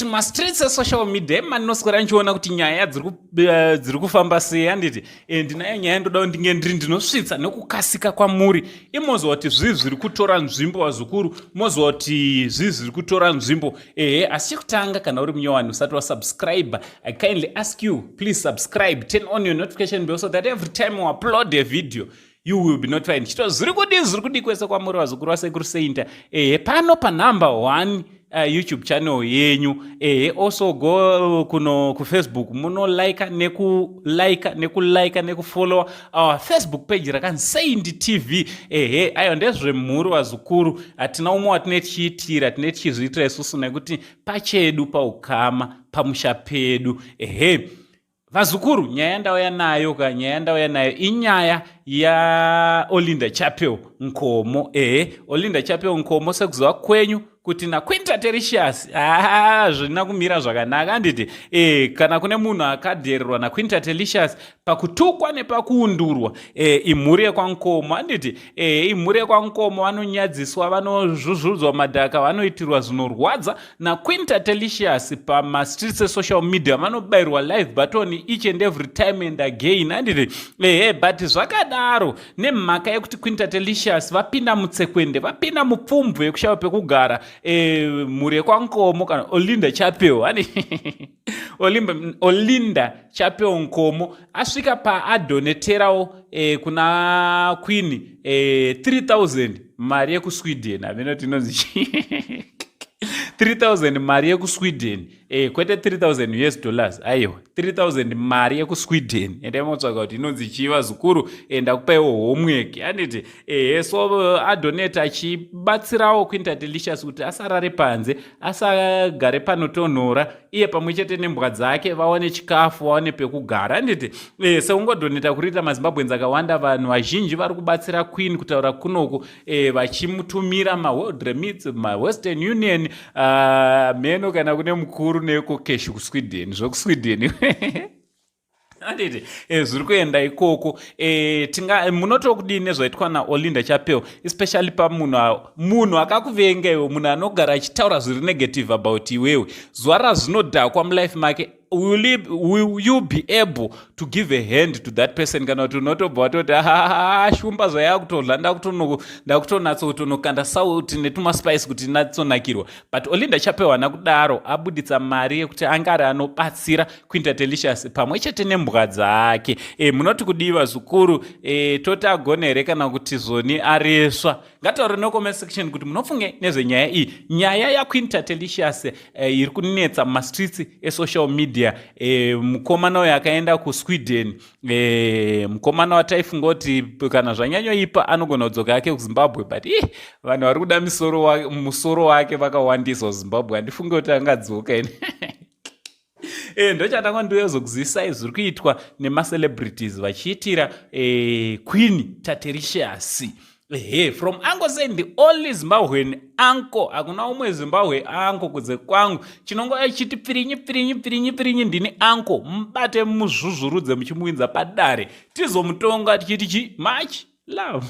Right, mastreets esocial media emanoswera ndichiona kuti nyaya dziri kufamba sei, handiti? Ndinayo nyaya, ndoda kuti ndinge ndiri ndinosvitsa nekukasika kwamuri. Imoziva kuti zvii zviri kutora nzvimbo, vazukuru, moziva kuti zvii zviri kutora nzvimbo. Ehe, asi chekutanga, kana uri munyowani usati wasubscribe, I kindly ask you, please subscribe, turn on your notification bell so that every time we upload a video you will be notified. Chito zviri kudii, zviri kudii kwese kwamuri, vazukuru vasekuru Sainta? Ehe, pano panumber one YouTube channel yenyu. Ehe, also go kuno kuFacebook, munolika nekulika nekulika nekufollowa our Facebook page rakanzi Saint TV. Ehe, aiwa, ndezvemhuri, vazukuru, hatina umwe watine tichiitira, tine tichizviitira isusu nekuti pachedu, paukama, pamusha pedu. Ehe, vazukuru, nyaya yandauya nayo ka, nyaya yandauya nayo inyaya yaOlinda Chapel Nkomo. Ehe, Olinda Chapel Nkomo, sekuziva kwenyu kuti naQueen Tatelicious hazvina kumira zvakanaka, handiti? Kana kune munhu akadhererwa naQueen Tatelicious pakutukwa nepakuundurwa, imhuri yekwaNkomo, handiti? Imhuri yekwaNkomo, vanonyadziswa, vanozvuzvudzwa madhaka, vanoitirwa zvinorwadza naQueen Tatelicious pamastreets esocial media, vanobayirwa live button each and every time and again, handiti? Ehe, but zvakadaro, nemhaka yekuti Queen Tatelicious vapinda mutsekwende, vapinda mupfumvu yekushayiwa pekugara, mhuri yekwaNkomo kana Olinda Chapel ani Olinda Chapel Nkomo asvika paadoneterawo kuna Queen 3000 mari yekuSweden. Haminoti inonzi 3000 mari yekuSweden, kwete 3000 US dollars, aiwa, 3000 mari yekuSweden. Endai motsvaga kuti inonzi chii, vazukuru. Ndakupaiwo homework, handiti? So adonate achibatsirawo Queen Tatelicious kuti asarare panze, asagare panotonhora, iye pamwe chete nembwa dzake vawane chikafu, vawane pekugara, handiti? Seungodonata kuriita maZimbabweans akawanda, vanhu vazhinji vari kubatsira Queen kutaura kunoku, vachimutumira maWorld Remits, maWestern Union, mheno kana kune mukuru neEcoCash kuSweden, zvokuSweden, handiti? Zviri kuenda ikoko. Tinga munotokudini nezvaitwa naOlinda Chapel, especially pamunhu munhu akakuvenga iwe, munhu anogara achitaura zviri negative about iwewe? Zuva razvinodhakwa mulife make, will you be able to give a hand to that person, kana kuti unotobva watoti, "Shumba zvayakutodla, ndakutonatsokutonokanda sauti netumaspice kuti natsonakirwa"? But Olinda Chapel haana kudaro, abuditsa mari yekuti angari anobatsira Queen Tatelicious pamwe chete nembwa dzake. Munoti kudii, vazukuru? Toti agone here kana kuti zvoni aresva? Ngataure necomment section kuti munofunge nezvenyaya iyi, nyaya yaQueen Tatelicious iri kunetsa mumastreets esocial media. Mukomana uyo akaenda kuSweden, mukomana wataifunga kuti kana zvanyanyoipa anogona kudzoka ake kuZimbabwe, but vanhu vari kuda musoro wake vakawandisa kuZimbabwe, handifunge kuti angadzoka ini. Ndochatanga ndoyozokuzisai zviri kuitwa nemacelebrities vachiitira Queen Tatelicious. Ehe, from Uncle Saint, the only Zimbabwean uncle, hakuna umwe Zimbabwe uncle kunze kwangu. Chinongova chiti pfirinyi pfirinyi pfirinyi pfirinyi, ndini uncle. Mubate, muzvuzvurudze, muchimuwinza padare, tizomutonga tichiti chi much love.